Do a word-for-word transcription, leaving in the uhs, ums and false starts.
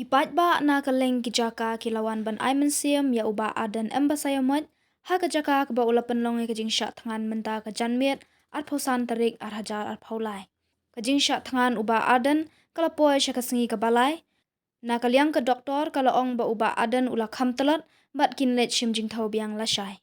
Ki paidbah na ka liang ki jaka ki la wan ban ai mynsiem ïa u Bah Ardent Embassayamoit ha ka jaka kaba u la pynlong ïa ka jingshah thngan mynta ka janmiet arphew san tarik ar hajar arphew lai. Ka jingshah thngan u Bah Ardent ka la poi sha ka sngi kaba lai. Na ka liang ka doktor ka la ong ba u Bah Ardent u la kham tlot bad kin leit shim jingthaw biang lashai.